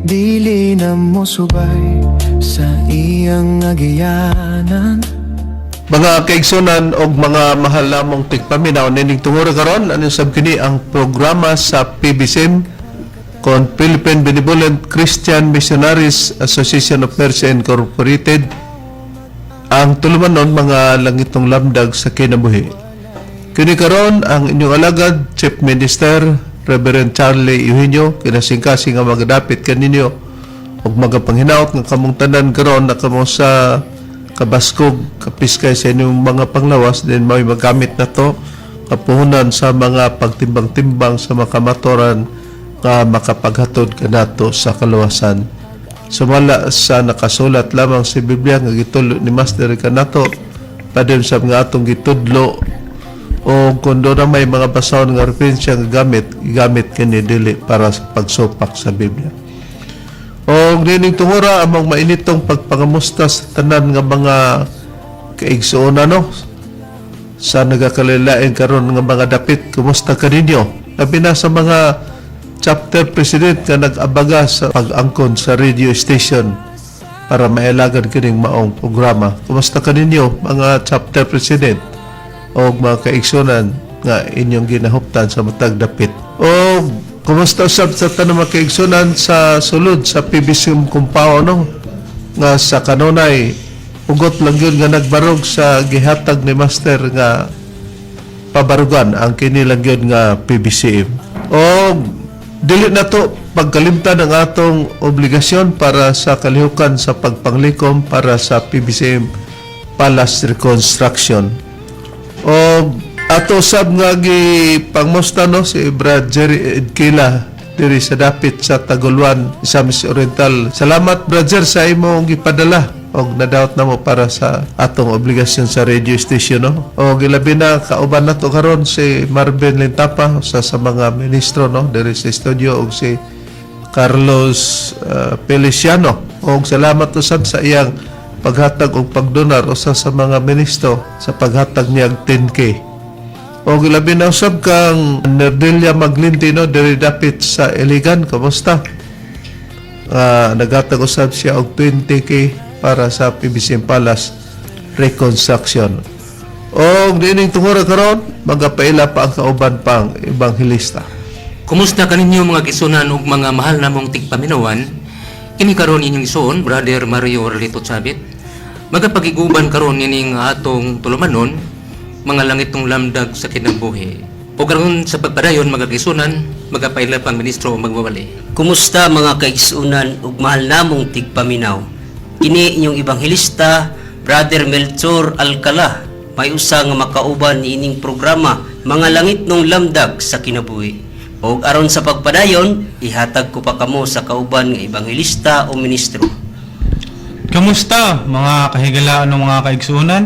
Dili na mo subay sa iyang agianan. Mga kaigsunan og mga mahal namong tigpaminaw, nining tungura karon, ano sab kini ang programa sa PBCM kon Philippine Benevolent Christian Missionaries Association of Mercy Incorporated, ang tulumanon Mga Langitong Lamdag sa Kinabuhi. Kini karon ang inyong alagad, Chief Minister Reverend Charlie Eugenio, kinasingkasing nga magadapit kaninyo ug magapanghinaot nga kamong tanan karon na kamo sa kabaskog, kapiskay sa inyong mga panglawas, din may magamit na to kapuhunan sa mga pagtimbang-timbang sa makamatuoran nga makapaghatod kanato sa kaluwasan. Sumala sa nakasulat lamang sa Biblia nga gitulo ni Master kanato, padayon sa mga atong gitudlo, o kung doon na may mga basahon nga referensya nga gamit, gigamit kini dili para sa pagsupak sa Biblia. O nining tungura, among mainitong pagpangamusta sa tanan nga mga kaigsuonan, no, sa nagakalilain karon nga mga dapit. Kumusta kaninyo? Labi na sa mga chapter president nga nag-abaga sa pag-angkon sa radio station para mailagan kining maong programa. Kumusta kaninyo, mga chapter president o mga kaigsunan nga inyong ginahuptan sa matag dapit? O kumusta usab sa tanang mga kaigsunan sa sulod sa PBC compound, no, nga sa kanunay ugot lang yun nga nagbarog sa gihatag ni Master nga pabarugan ang kini lang yun nga PBCM. O dili na to pagkalimtan ang atong obligasyon para sa kalihukan sa pagpanglikom para sa PBCM Palace Reconstruction. O ato sab nga gipangmusta, no, si Brad Jerry Edkila diri sa dapit sa Taguluan, Misamis Oriental. Salamat, Brad Jer, sa imong gipadala og nadawat namo para sa atong obligasyon sa radio station, no. O gilabi na kauban nato karon si Marvin Lintapa sa mga ministro, no, diri sa studio, og si Carlos Feliciano. Og salamat usab sa iyang paghatag og pagdonar, usa sa mga ministro sa paghatag niya og 10K. O gilabi na usab kang Nerdelia Maglintino diri dapit sa Iligan. Kamusta? Naghatag usab siya og 20K para sa PBC Palace Reconstruction. O dining tungura karon, magapaila pa ang kauban pang ebanghelista. Kumusta kaninyo, mga kaigsunan ug mga mahal namong tigpaminawan? Kini karon inyong isuon, Brother Mario Orlito Chabit. Magapagiguban karon ining atong tulumanon, Mga Langitong Lamdag sa Kinabuhi. O karon sa pagpadayon, mga kaigsunan, magapaila pang ministro o magwawali. Kumusta, mga kaigsunan ug mahal namong tigpaminaw? Kini inyong ebanghelista, Brother Melchor Alcala, may usa nga makauban niining programa Mga Langitnong Lamdag sa Kinabuhi. Og aron sa pagpadayon, ihatag ko pa kamo sa kauban nga ebanghelista o ministro. Kamusta, mga kahigalaan ng mga kaigsunan?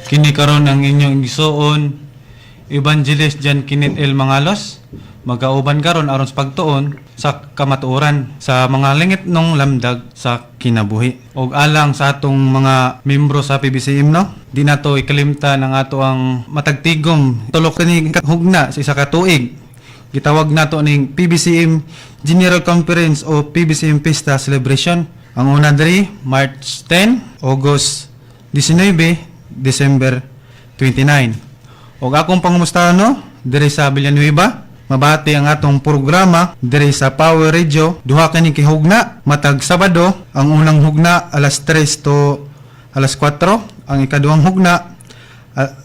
Kini karon ang inyong igsuon, Evangelist John Kenneth L. Mangalos. Magauban karon aron sa pagtuon sa kamatuoran sa mga langit nung lamdag sa kinabuhi. Og alang sa atong mga membro sa PBCM, no, di nato ikalimtan ang ato ang matagtigom tulo kini hugna sa isa ka tuig. Gitawag nato ning PBCM General Conference o PBCM Fiesta Celebration. Ang una diri March 10, August 19, December 29. Og akong pangumustahan, no, diri sa Villanueva, mabati ang atong programa diri sa Power Radio, duha kini kihugna matag Sabado. Ang unang hugna alas 3 to alas 4, ang ikaduhang hugna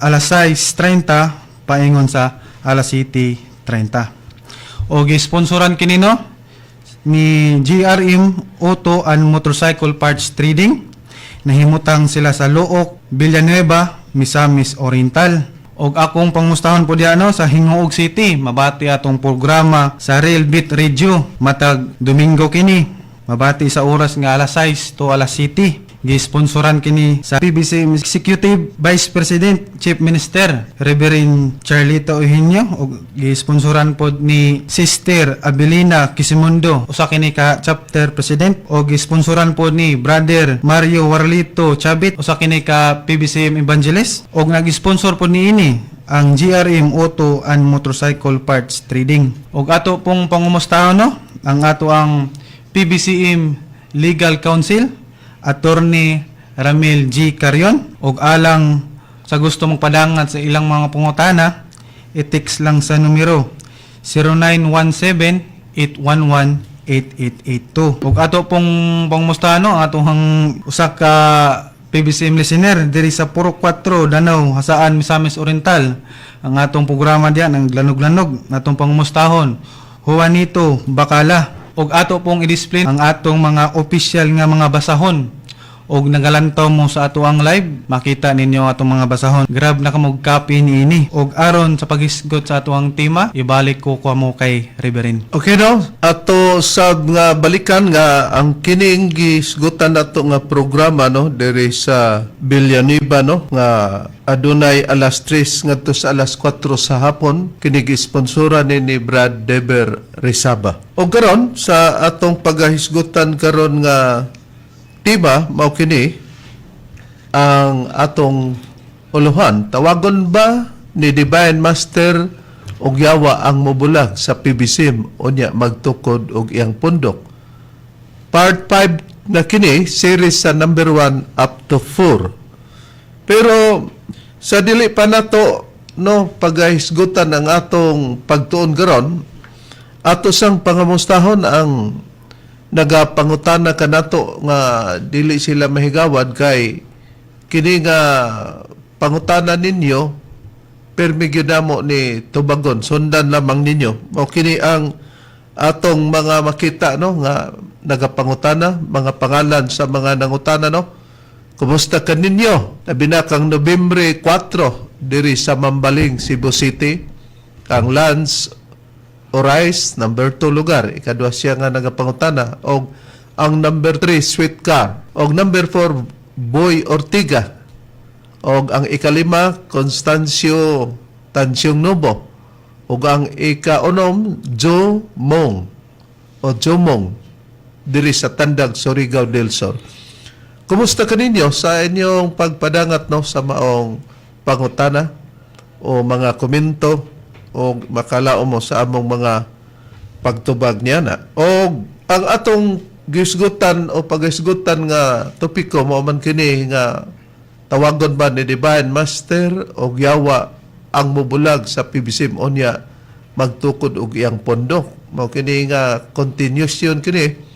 alas 6:30 paingon sa alas 7:30. O gisponsoran kini, no, ni GRM Auto and Motorcycle Parts Trading. Nahimutang sila sa Looc, Villanueva, Misamis Oriental. Og akong pangmustahon po diya, no, sa Gingoog City, mabati atong programa sa Real Beat Radio matag Domingo kini. Mabati sa oras nga alas 6 to alas 7. Gisponsoran kini sa PBC Executive Vice President Chief Minister Reverend Charlito Eugenio ug gisponsoran pod ni Sister Abelina Quisimundo, usa kini ka chapter president, ug gisponsoran pod ni Brother Mario Warlito Chabit, usa kini ka PBCM evangelist, ug nag-sponsor pod niini ang GRM Auto and Motorcycle Parts Trading. Ug ato pong pangumustahan, no, ang ato ang PBCM Legal Counsel, Attorney Ramil G. Carion, ug alang sa gusto mong padangat sa ilang mga pangutana, i-text lang sa numero 0917-811-8882. Ug ato pong pangmustano ang atong usa ka PBCM listener diri sa Puro 4 Danau, Jasaan, Misamis Oriental. Ang atong programa diyan ang Lanog-lanog atong pangmustahon. Juanito Bacala. Ug ato pong i-display ang atong mga official nga mga basahon og nagalantaw mo sa ato ang live, makita ninyo atong mga basahon. Grab na kamo copy niini. Og aron sa paghisgot sa ato ang tema, ibalik ko kamo kay Reverend. Okay no, ato sa nga balikan nga ang kining gisgutan nato nga programa no diri sa Villanueva no nga adunay alas 3 ngadto sa alas 4 sa hapon kini gisponsora ni Brad Deber Rizaba. Og karon sa atong pagahisgutan karon nga tema mao kini ang atong uluhan. Tawagon ba ni Divine Master og yawa ang mobulag sa PBSM unya magtukod og iyang pundok? Part 5 na kini, series sa number 1 up to 4. Pero sa dili pa nato no pagahisgutan ang atong pagtuon karon, ato sang pangamustahon ang nagapangutana kanato nga dili sila mahigawad kay kini nga pangutana ninyo permi gyud namo ni tubagon, sundan lamang ninyo. O kini ang atong mga makita no nga nagapangutana, mga pangalan sa mga nangutana no. Kumusta kaninyo? Labi na kang Nobyembre 4 diri sa Mambaling, Cebu City, kang Lance Orais, number 2 lugar, ikaduha siya nga nagapangutana, og ang number 3 Sweet Car, og number 4 Boy Ortiga, og ang ikalima Constancio Tansyong Nubo, ug ang ikaunom Joe Mong o Jomong diri sa Tandag, Surigao del Sur. Kumusta kaninyo sa inyong pagpadangat no sa maong pangutana o mga komento o makalao mo sa among mga pagtubag niya na? O ang atong gisgutan o pagisgutan nga topiko mao man kini nga tawagon ba ni Divine Master o yawa ang mobulag sa PBSM unya magtukod og iyang pondok? Mao kini nga continuation kini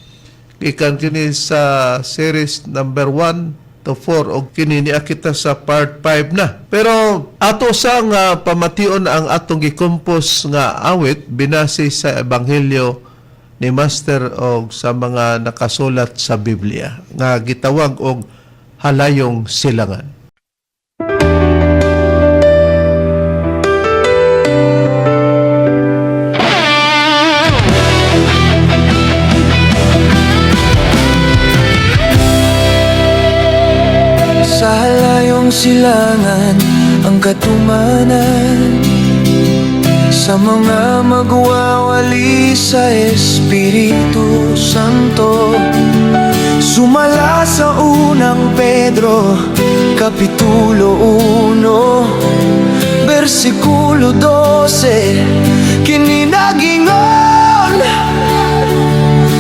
gikan kini sa series number 1 to 4 og kini niya kita sa part 5 na. Pero ato sa nga pamation ang atong gi-compose nga awit binase sa ebanghelyo ni Master og sa mga nakasulat sa Biblia nga gitawag og Halayong Silangan. Sa halayong silangan ang katumanan sa mga magwawali sa Espiritu Santo. Sumala sa Unang Pedro, Kapitulo 1, versikulo 12, kini nagingon: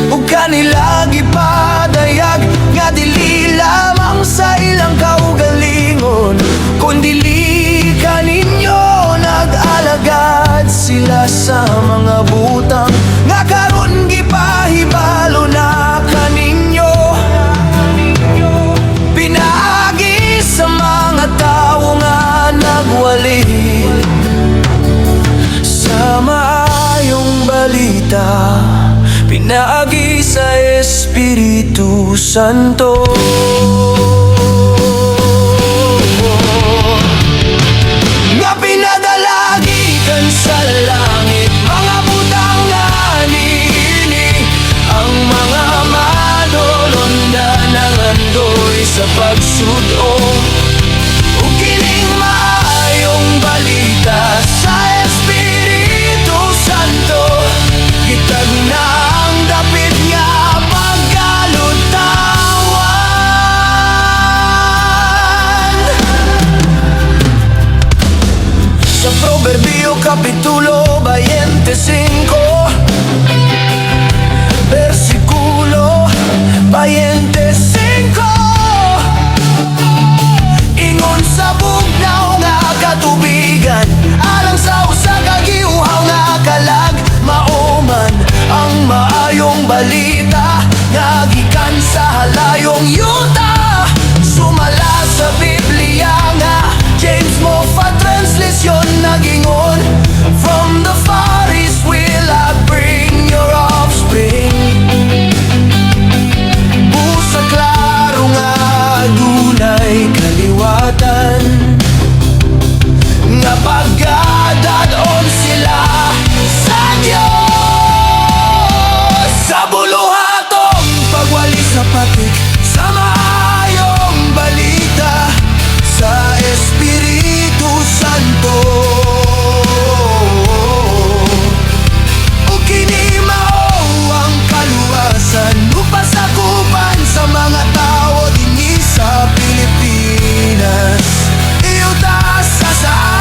"Ug kanila gipadayag nga dili lamang sa ilang kaugalingon, kundili kaninyo nag-alagad sila sa mga butang nga karon gipahibalo na kaninyo pinaagi sa mga tawo nga nagwali sa maayong balita pinaagi sa Espiritu Santo nga pinadala gikan sa langit. Mga butang nga niini ang mga manulondan nangandoy sa pagsud-o. Ug kining maayong balita sa Espiritu Santo gitagna ang dapit nga pagkalutawan." Sa Proverbio Kapitulo 25, versikulo atong yuta. Sumala sa Biblia nga James Moffat translation nagingon, "From the far east will I bring your offspring." Busa klaro nga dunay kaliwatan nga pagdad-on sila sa Diyos. Sa buluhatong pagwali sa patik sa maayong balita sa Espiritu Santo, ug kini mao ang kaluwasan ug pasakupan sa mga tao dinhi sa Pilipinas. Yuta sa saad.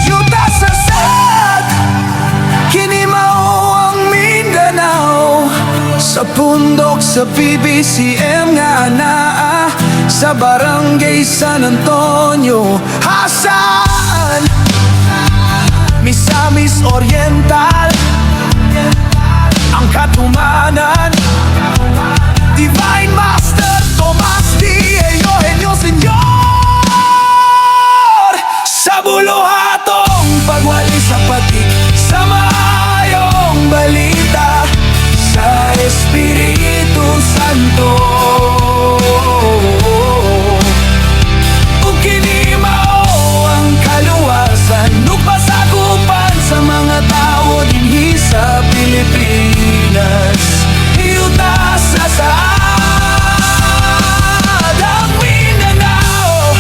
Yuta sa saad. Kini mao ang Mindanao. Sa pundok sa PBCM nga naa sa Barangay San Antonio, Jasaan, Misamis Oriental. Ang katumanan, Divine Master Tomas D. Eugenio Señor. Sa buluhatong pagwali sa patik sa maayong balita sa Espiritu Santo, ug kini mao ang kaluwasan ug pasakupan sa mga tao dinhi sa Pilipinas. Yuta sa saad. Ang Mindanao,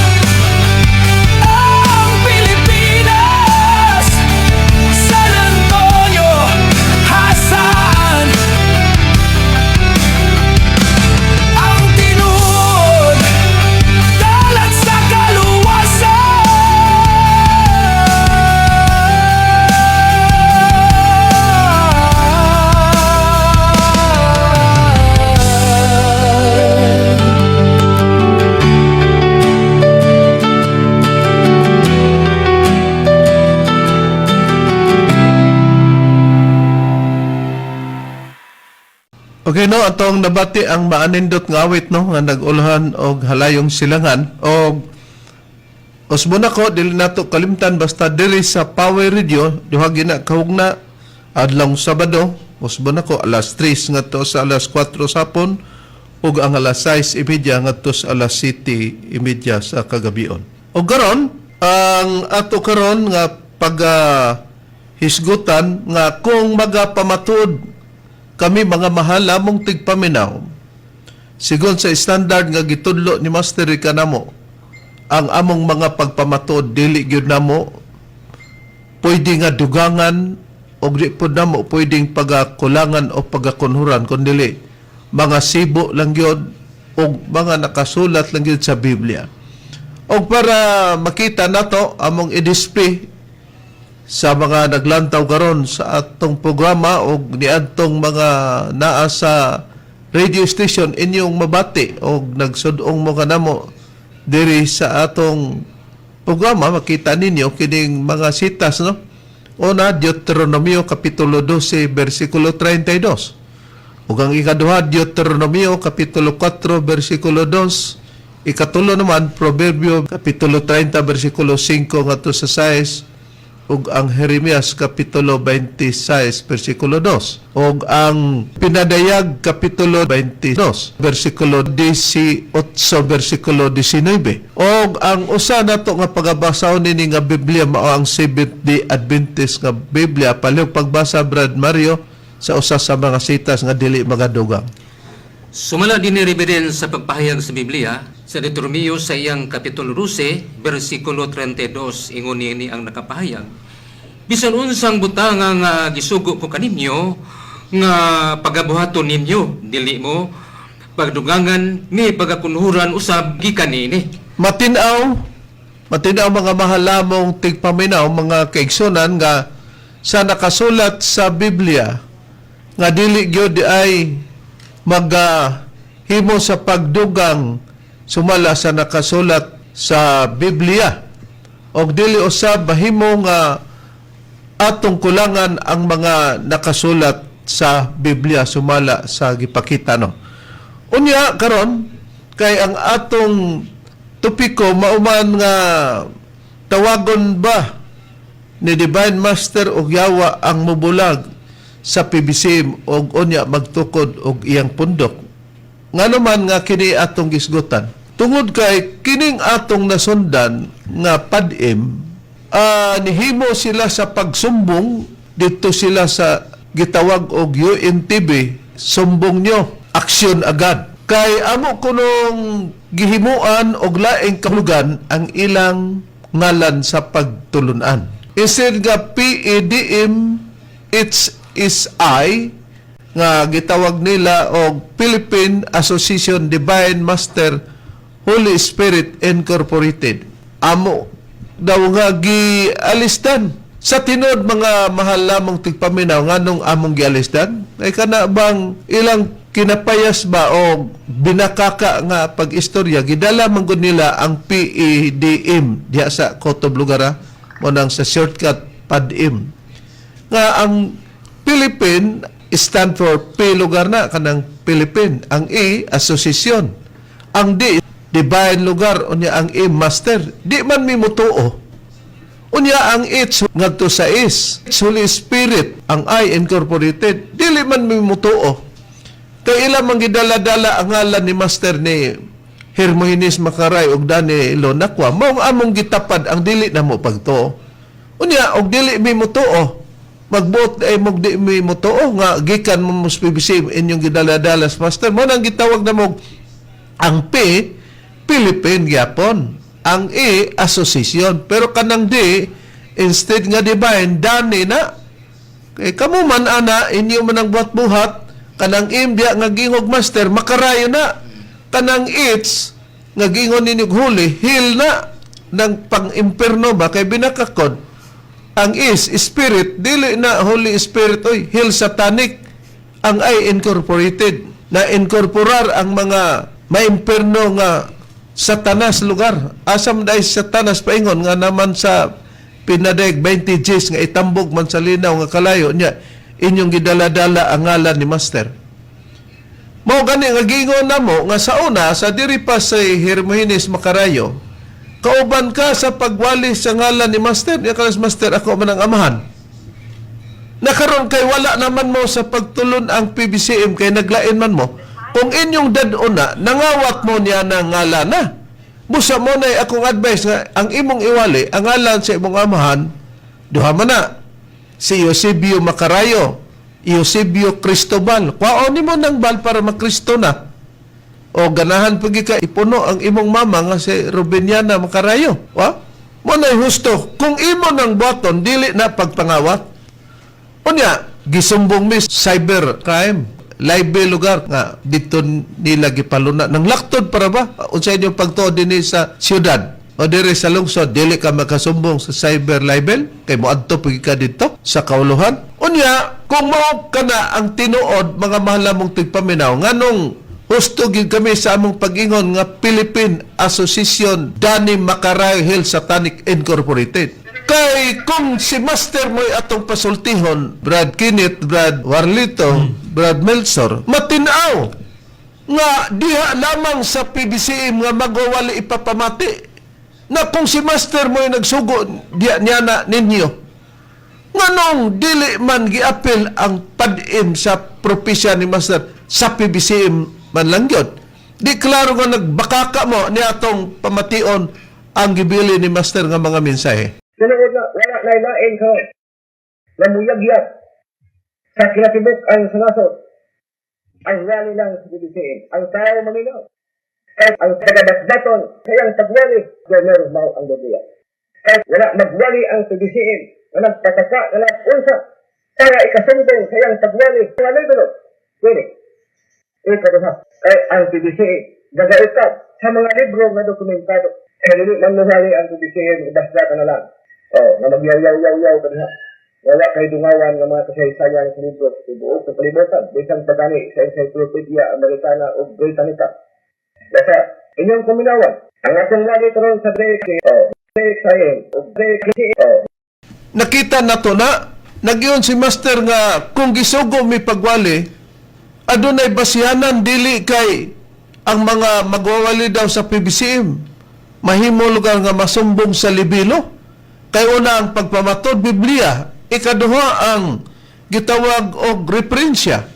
ang Pilipinas. San Antonio, Jasaan. Ang tinuod dalan sa kaluwasan. Okay no, atong nabati ang maanindot nga awit no nga nag-ulhan og halayong silangan. Og usbon ako, dili nato kalimtan, basta diri sa Power Radio duha gina kahugna adlong Sabado, usbon ako alas 3 ngadto sa alas 4 sa hapon ug ang alas 6:30 ngadto sa alas 7:30 sa kagabion. Og karon ang ato karon nga pag hisgutan nga kung magapamatuod kami, mga mahal lamong tigpaminaw, sigon sa standard nga gitudlo ni Master Rica namo, ang among mga pagpamatuod dili gyud namo pwede nga dugangan o di pod namo pwedeng pagakulangan o pagakunhuran, kundi mga sibo lang gyud o mga nakasulat lang gyud sa Biblia. Og para makita nato, among i-display sa mga naglantaw karon sa atong programa o niadtong mga naa sa radio station, inyong mabati og nagsud-ong mo kanamo diri sa atong programa, makita ninyo kining mga sitas no. Una, Deuteronomio kapitulo 12 bersikulo 32, ug ang ikaduha, Deuteronomio kapitulo 4 bersikulo 2. Ikatulo naman, Proverbio kapitulo 30 bersikulo 5 ngadto sa 6, ug ang Jeremias kapitulo 26 bersikulo 2, ug ang Pinadayag kapitulo 22 bersikulo 18 bersikulo 19. Ug ang usa nato nga pagabasahon nini nga Biblia mao ang Seventh Day Adventist nga Biblia. Palihog pagbasa, Brad Mario, sa usa sa mga sitas nga dili magadugang. Sumala din ni Reverend sa pagpahayag sa Biblia, sa Deuteronomio sa iyang Kapitulo 12, versikulo 32, ingon niini ang nakapahayag: "Bisan unsang butanga nga gisugo ko kaninyo nga pagabuhaton ninyo, dili mo pagdugangan ni pagakunhuran usab gikan niini." Matinaw, matinaw, mga mahalamong tigpaminaw, mga kaigsunan, nga sa nakasulat sa Biblia nga dili gyud ay maghimo sa pagdugang sumala sa nakasulat sa Biblia og dili usab mahimo nga atong kulangan ang mga nakasulat sa Biblia sumala sa gipakita, no. Unya karon kay ang atong topiko mauman nga tawagon ba ni Divine Master og yawa ang mubulag sa PBCM og unya magtukod og iyang pundok. Ngano man nga kini atong gisgutan? Tungod kay kining atong nasundan nga PADM, nihimo sila sa pagsumbong dito sila sa gitawag og UNTV, "Sumbong nyo, aksyon agad." Kay amo kunong gihimuan og laing kahulugan ang ilang ngalan sa pagtulunan. Instead nga PEDM HSI nga gitawag nila og Philippine Association Divine Master Holy Spirit Incorporated. Amo daw nga gialisdan. Sa tinod, mga mahal lamang tigpaminaw, nganong among gialisdan? Ay kana bang ilang kinapayas ba o binakaka nga pag-istorya, gidala man gud nila ang PEDM diha sa Cotob lugar, mo nang sa shortcut PADM nga ang Philippine stand for P lugar na kanang Philippine, ang E association, ang D divine lugar, unya ang M master. Di man mi mutuo. Unya ang H ngadto sa S, Holy Spirit, ang I Incorporated. Dili man mi mutuo kay ila man gidala-dala ang ngalan ni Master ni Hermogenes Makaray ug Dani Lonacua. Mao ang among gitapad ang dili na mo pagtuo. Unya og dili mi mutuo, magbuot ay mo di mi mutuo nga gikan mo mo sa PBC inyong gidala-dala sa Master. Mo nang gitawag na mo ang P Philippine gyapon, ang A association, pero kanang D instead nga divine, Dani na. Kay kamo man ana, inyo man ang buhat-buhat. Kanang M diya nga gingog master makarayo na, kanang H nga gingon ninyo holy hell na ng pang-imperno ba kay binakakon. Ang is spirit, dili na Holy Spirit oy, hell satanic. Ang I Incorporated na incorporar ang mga maimperno nga Satanas lugar. Asam dai Satanas paingon nga naman sa pinadeg 20 Gs nga itambog man sa linaw nga kalayo niya inyong gidala-dala ang ngalan ni Master. Mao gani nga gingon namo nga sa una sa diri pa sa Hermogenes Makarayo, kauban ka sa pagwali sa ngalan ni Master niya kalas Master ako man ang amahan. Nakaron kay wala naman mo sa pagtulon ang PBCM kay naglain man mo. Kung inyong dad-on na, nangawat mo niya ng ngalan na. Busa mo na akong advice nga ang imong iwali, ang ngalan sa imong amahan, duha man na. Si Eusebio Macarayo, Eusebio Cristobal. Kwaon nimo ng bal para makristo na. O ganahan pagi ka ipuno ang imong mama nga si Rubiniana Macarayo. Wa? Mo na husto. Kung imo ng boton, dili na pagpangawat. Unya, gisumbong mi cyber crime, libel lugar nga dito nila gipaluna ng laktod para ba unsa inyong pagtuo dinhi sa syudad o diri sa lungsod, dili ka makasumbong sa cyber libel kay moadto pagi ka dito sa kauluhan. Unya kung mao ka na ang tinuod, mga mahal namong tigpaminaw, nganong husto gid kami sa among pag-ingon nga Philippine Association Danny Macarayo Hill Satanic Incorporated? Kay kung si Master mo'y atong pasultihon, Brad Kenneth, Brad Warlito, Brad Melchor, matinaw nga diha lamang sa PBCM nga magwawali ipapamati na kung si Master mo'y nagsugo diha niya na ninyo, nganong dili man giapil ang PADM sa propesya ni Master sa PBCM man lang yun? Di klaro nga nagbakaka mo ni atong pamation ang gibili ni Master nga mga mensahe. Tinuod na, wala na lain karon. Namuyagyag sa kinatibuk ang sanasod. Ang wali lang sa PBCM. Ang tao maminaw. Kay ang tagadasdaton sa iyang pagwali, gobyerno mao ang Biblia. Kay wala magwali ang PBCM na nagpataka na nag-unsa para ikasumbong sa iyang pagwali. Mga libro, pwede. Ikaduha, kay ang PBCM gagaitap sa mga libro nga dokumentado. Kaya dili man mohali ang PBCM, basta ka na lang. Oh, nga magyaw-yaw-yaw-yaw ka diha. Wala kay dungawan nga mga kasaysayan sa libro sa tibuok sa kalibutan, bisan pa gani sa Encyclopedia Americana o Britannica. Basta, inyong kuminawan, ang atong lagi karon sa DX, oh, DXIM, o DXI, oh, Nakita na to na nagyon si Master nga kung gisugo mi pagwali, adunay basihanan, dili kay ang mga magwawali daw sa PBCM mahimo lugar nga masumbong sa libelo. Kay una ang pagpamatod Biblia, ikaduha ang gitawag og referensya.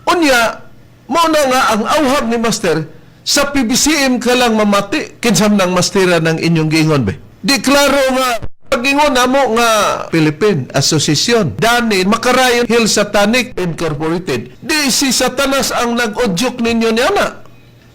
Unya mao na nga ang awhag ni Master sa PBCM ka lang mamati. Kinsam nang mastera ng inyong giingon be? Di klaro nga pagingon namo nga Philippine Association Dani Makarayon Hill Satanic Incorporated. Di si Satanas ang nag-udyok ninyo niya na,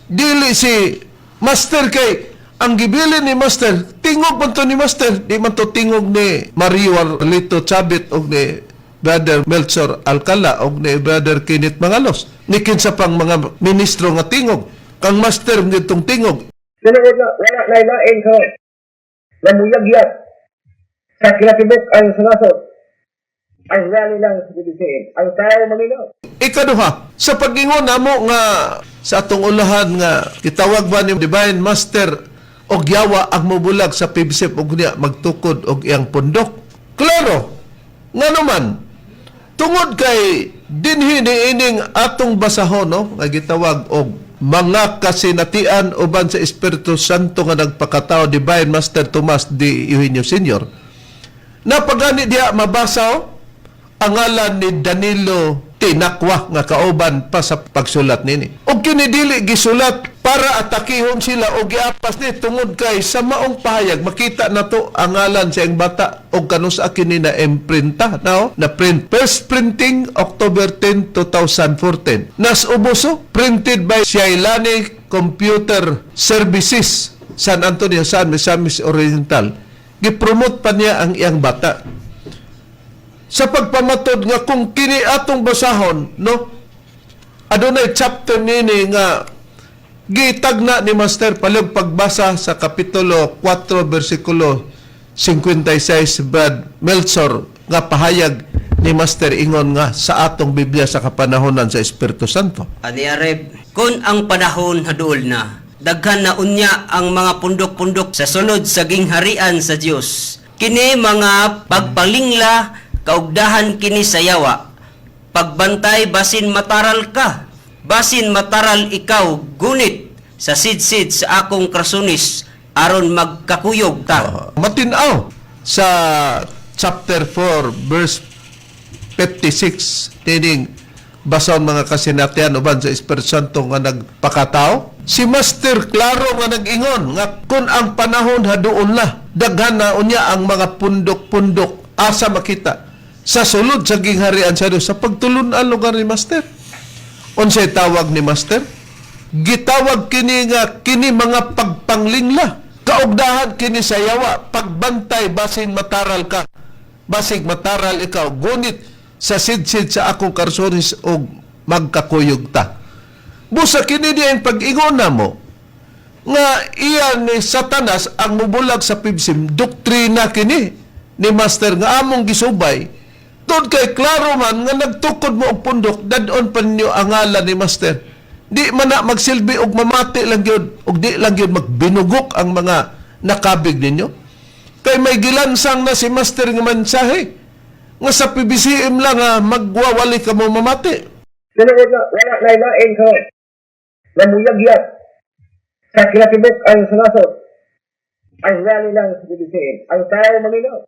dili si Master, kay ang gibilin ni Master, tingog man to ni Master, di man to tingog ni Mario Arlito Chabit og ni Brother Melchor Alcala og ni Brother Kenneth Mangalos, ni kinsa pang mga ministro nga tingog. Kang Master nitong tingog. Tinuod na, wala na lain karon. Namuyagyag sa kinatibuk ang sanasot. Ang rally lang sa PBCM. Ang tao maminaw. Ikaduha, sa pag-ingon namo nga sa atong ulahan nga gitawag ba ni Divine Master og yawa ang mobulag sa PBCM og niya magtukod og iyang pundok. Klaro, nga naman, tungod kay dinhi niining atong basahon, no, nga gitawag og Mga Kasinatian uban sa Espiritu Santo nga nagpakatao, Divine Master Tomas D. Eugenio Sr. Napagani diha mabasa, oh, ang ngalan ni Danilo Tinakwa nga kauban pa sa pagsulat nini. Og kini dili gisulat para atakihon sila o giapas ni, tungod kay sa maong pahayag makita nato ang ngalan sa iyang bata og kanus kini na imprinta na, oh, na print. First printing October 10, 2014. Nas uboso printed by Shailani Computer Services, San Antonio, San Misamis Oriental. Gipromote pa niya ang iyang bata sa pagpamatod nga kung kini atong basahon, no, adunay chapter nini nga gitagna ni Master. Palihog pagbasa sa kapitulo 4 bersikulo 56, Brad Melchor, nga pahayag ni Master ingon nga sa atong Biblia sa kapanahonan sa Espiritu Santo. Ani Areb, kung ang panahon haduol na, daghan na unya ang mga pundok-pundok sa sulod sa gingharian sa Dios. Kini mga pagpalingla, kaugdahan kini sa yawa. Pagbantay basin mataral ka, basin mataral ikaw, gunit sa sidsid sa akong krasunis, aron magkakuyog ta. Matinaw sa chapter 4 verse 56 tining bason Mga Kasinatian uban sa Espiritu Santo nga nagpakatao. Si Master klaro nga nag-ingon nga kung ang panahon haduon na, daghan na unya ang mga pundok-pundok. Asa makita? Sa sulod sa gingharian sa Dios, sa pagtulun-an lugar ni Master. Unsay tawag ni Master? Gitawag kini nga kini mga pagpanglingla. Kaugdahan kini sa yawa, pagbantay basin mataral ka. Basig mataral ikaw, gunit sa sidsid sa akong karsonis og magkakuyog ta. Busa kini diya ang pag-ingon na mo nga iya ni Satanas ang mubulag sa PBCM, doktrina kini ni Master nga among gisubay. Tungod kay klaro man nga nagtukod mo og pundok, dadon pa ninyo ang ngalan ni Master. Di man na magsilbi og mamati lang gyud og di lang gyud magbinugok ang mga nakabig ninyo. Kay may gilansang na si Master nga mensahe nga sa PBCM lang nga magwawali ka mo mamati. Tinuod na, wala na lain karon. Namuyagyag sa kinatibuk ang sanasot. Ang rally lang sa PBCM. Ang tao maminaw.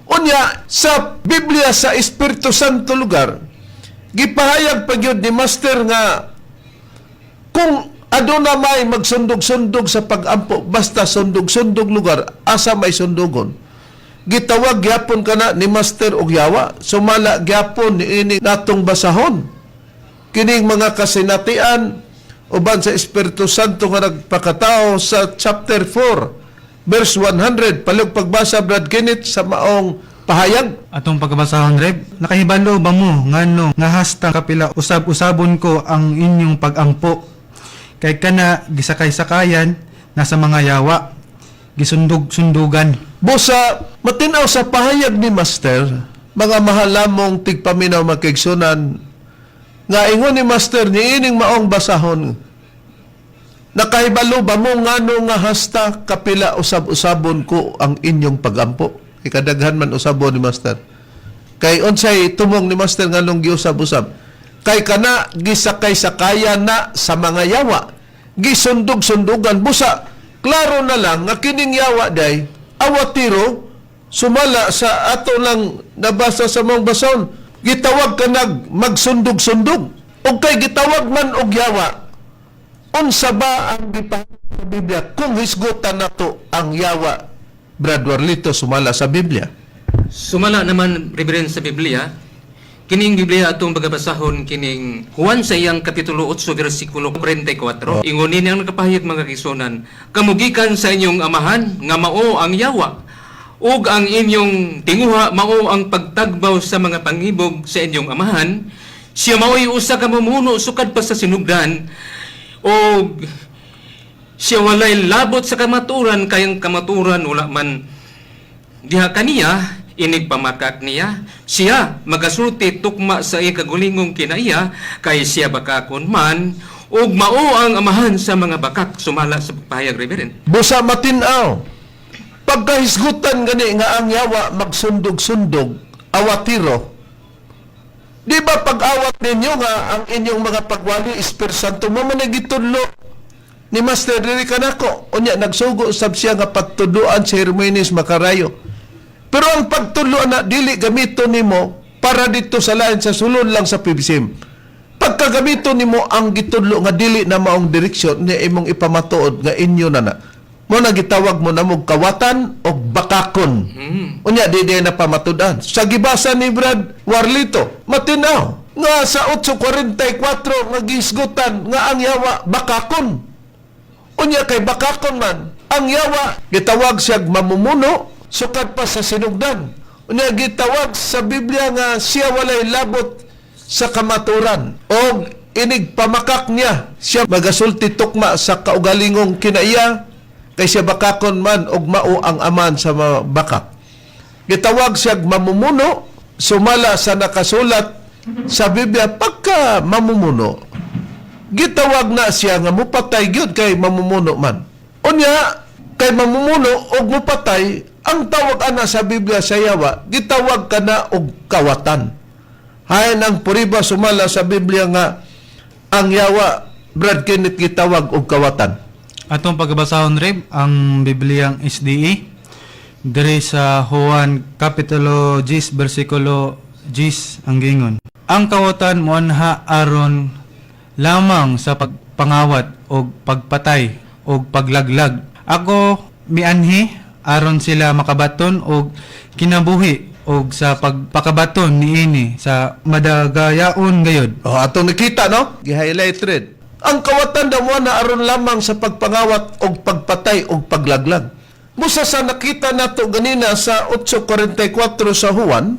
Unya, sa Biblia sa Espiritu Santo lugar, gipahayag pa gyud ni Master nga kung aduna may magsundog-sundog sa pag-ampo, basta sundog-sundog lugar, asa may sundugon. Gitawag gyapon kana ni Master og yawa, sumala gyapon niini natong basahon. Kining Mga Kasinatian uban sa Espiritu Santo nga nagpakatao sa chapter 4 verse 100. Palihog pagbasa, Brad Kenneth, sa maong pahayag. Atong pagkabasahon, Reb, nakahibalo ba mo ngano nga hasta kapila usab-usabon ko ang inyong pagampo? Kay kana gisakay-sakayan, na sa mga yawa. Gisundog-sundugan. Busa, matinaw sa pahayag ni Master, mga mahalamong tigpaminaw makigsunan, nga ingon ni Master niining maong basahon, nakahibalo ba mo ngano nga hasta kapila usab-usabon ko ang inyong pagampo? Ikadaghan man usabon ni Master. Kay unsay tumong ni Master nganong giusab-usab? Kay kana gisakay-sakaya na sa mga yawa. Gisundog-sundugan busa. Klaro na lang nga kining yawa day awatiro sumala sa ato lang nabasa sa mong bason. Gitawag ka nag magsundog-sundog. Og kay gitawag man og yawa. Unsa ba ang gipahayag sa Biblia kung hisgutan nato ang yawa? Brad Warlito, sumala sa Biblia. Sumala naman, Reverend, sa Biblia, kining Biblia atong bagabasahon kining Juan sa iyang kapitulo 8 versikulo 44. Ingon nini ang nakapahayag, mga kisunan, kamugikan sa inyong amahan nga mao ang yawa ug ang inyong tinguha mao ang pagtagbaw sa mga pangibog sa inyong amahan. Siya mao'y usa ka mumuno sukad pa sa sinugdan og siya walay labot sa kamaturan kay ang kamaturan wala man diha kaniya. Inig pamakak niya, siya magasulti tukma sa iyang kagulingong kinaiya kay siya bakakon man ug mao ang amahan sa mga bakak, sumala sa pahayag, Reverend. Busa matinaw. Pagkahisgutan gani nga ang yawa magsundog-sundog, awatiro. Di ba pag-awat ninyo nga ang inyong mga pagwali Espiritu Santo mo man gitudlo ni Master diri kanako. Unya nagsugo sab siya nga pagtudloan si Herminis Macarayo. Pero ang pagtudlo na dili gamito nimo para dito sa lain sa sulod lang sa PBSM. Pagkagamito nimo ang gitudlo nga dili na maong direksyon niya imong ipamatuod nga inyo na na. Mo na gitawag mo na mog kawatan og bakakon. Unya di di na pamatud-an. Sa gibasa ni Brad Warlito, matinaw nga sa 8:44 nga gisgutan nga ang yawa bakakon. Unya kay bakakon man, ang yawa gitawag siya mamumuno sukad pa sa sinugdan. Unya gitawag sa Biblia nga siya walay labot sa kamaturan og inig pamakak niya siya magasulti tukma sa kaugalingong kinaiya kay siya bakakon man og mao ang aman sa mga bakak. Gitawag siya mamumuno sumala sa nakasulat sa Biblia. Pagka mamumuno, gitawag na siya nga mupatay gyud kay mamumuno man. Unya kay mamumuno og mupatay, ang tawag ana sa Biblia sa yawa, gitawag ka na og kawatan. Hain ang puriba sumala sa Biblia nga ang yawa, Brad Kenneth, gitawag og kawatan. Atong pagbasahon, Reb, ang Bibliang SDE diri sa Juan kapitulo 10 bersikulo 10 ang gingon. Ang kawatan moanha aron lamang sa pagpangawat og pagpatay og paglaglag. Ako mianhi aron sila makabaton og kinabuhi og sa pagpakabaton niini sa madagayaon gayod. Oh, atong nakita, no? Gi-highlight rin. Ang kawatan daw mo na aron lamang sa pagpangawat og pagpatay og paglaglag. Busa sa nakita nato ganina sa 8:44 sa Juan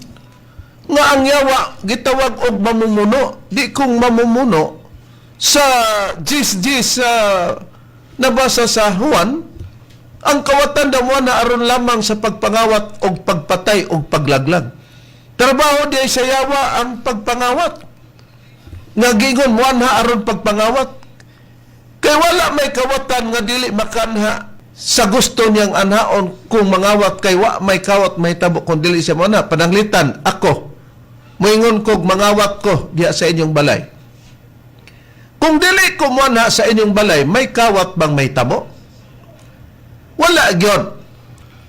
nga ang yawa gitawag og mamumuno, di kung mamumuno sa jis jis sa nabasa sa Juan, ang kawatan daw mo na aron lamang sa pagpangawat og pagpatay og paglaglag. Trabaho di ay sa yawa ang pagpangawat nga gingon mo anha aron pagpangawat. Kay wala may kawatan nga dili makanha sa gusto niyang anhaon kung mangawat, kay wa may kawat mahitabo kung dili siya mo. Pananglitan ako, moingon kog mangawat ko diha sa inyong balay. Kung dili ko moanha sa inyong balay, may kawat bang mahitabo? Wala gyud.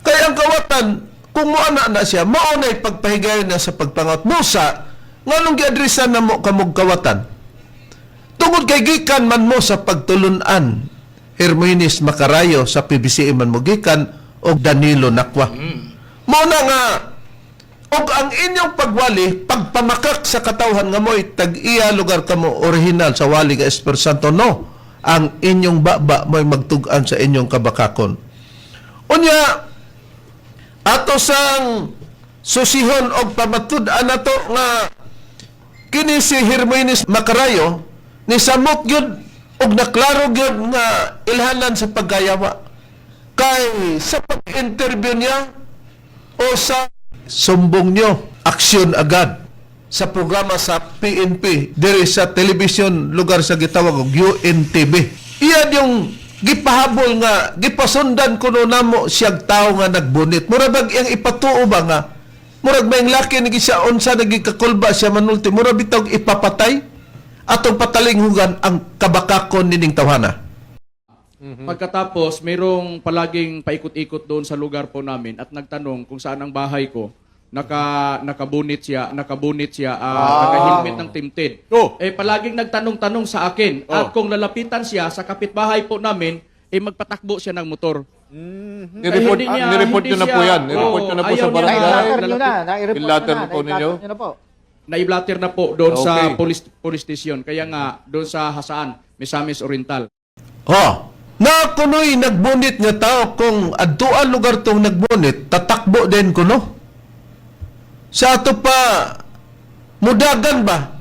Kay ang kawatan, kung moana na siya, mao na'y pagpahigayon niya sa pagpangawat. Musa, nganong giadresan na mo kamog kawatan? Tungod kay gikan man mo sa pagtulunan, Herminis Macarayo sa PBCM man mo gikan og Danilo Nakwa. Mao na nga og ang inyong pagwali, pagpamakak sa katawhan nga mo'y tag-iya lugar kamo original sa wali nga Espiritu Santo, no. Ang inyong baba mo'y magtug-an sa inyong kabakakon. Unya, ato sang susihon og pamatud-an nato nga kini si Herminis Macarayo ni samot gyud. Ug naklaro gyud nga ilhanan sa pagkayawa. Kay sa pag-interview niya o sa sumbong nyo, aksyon agad sa programa sa PNP diri sa television lugar sa gitawag og UNTV. Iyan yung gipahabol nga gipasundan kuno namo siyag tawo nga nagbunit. Mura bag iyang ipatuo ba nga murag may laki ni siya unsa nagikakulba siya manulti, mura bitaw ipapatay atong patalinghugan ang kabakakon nining tawhana. Pagkatapos, mayroong palaging paikot-ikot doon sa lugar po namin at nagtanong kung saan ang bahay ko. Nakabunit siya, naka-helmet ng tinted. Oh. Eh palaging nagtanong-tanong sa akin at kung lalapitan siya sa kapitbahay po namin, eh magpatakbo siya ng motor. Nireport, Eh, hindi niya- nireport hindi nyo na po siya- yan. Nireport Oo, nyo na po ayaw sa niya. barangay. Na-i-blatter nyo na. Na-i-report nyo I-blatter na. po ninyo. Na-i-blatter nyo na po. Naiblatter na po doon sa police police station. Kaya nga doon sa Hasaan, Misamis Oriental. Ha, na kuno'y nagbunit nga tao, kung adtuan lugar tong nagbunit, tatakbo din kuno. Sa ato pa mudagan ba?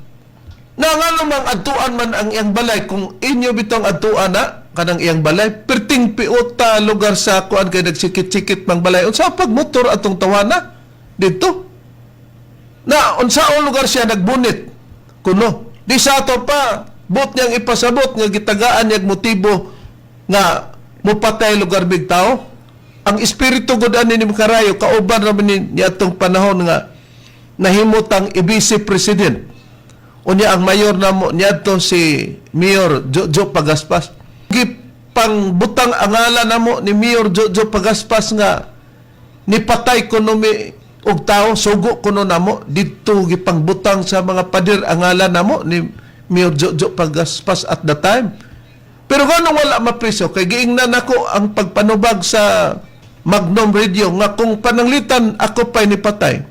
Na nga namang adtuan man ang iyang balay, kung inyo bitong adtuan na kanang iyang balay, perting piota lugar sa kuan kay nagsikit-sikit mang balay, unsa pagmotor atong tawana didto? Na unsaon lugar siya nagbunit kuno? Di sa ato pa bot niyang ipasabot nga gitagaan niyang motibo nga mupatay lugar big tao. Ang espiritu gud ani ni Makarayo kauban ra man ni niadtong panahon nga nahimutang ibc president. Unya ang mayor namo niadto si Mayor Jojo Pagaspas, gipangbutang ang ngalan namo ni Mayor Jojo Pagaspas nga nipatay kuno mi og tao, sugo kuno namo didto. Gipangbutang sa mga pader ang ngalan namo ni Mayor Jojo Pagaspas at the time. Pero nganong wala mapriso? Kay giingnan nako ang pagpanubag sa Magnum Radio nga kung pananglitan ako pa'y nipatay,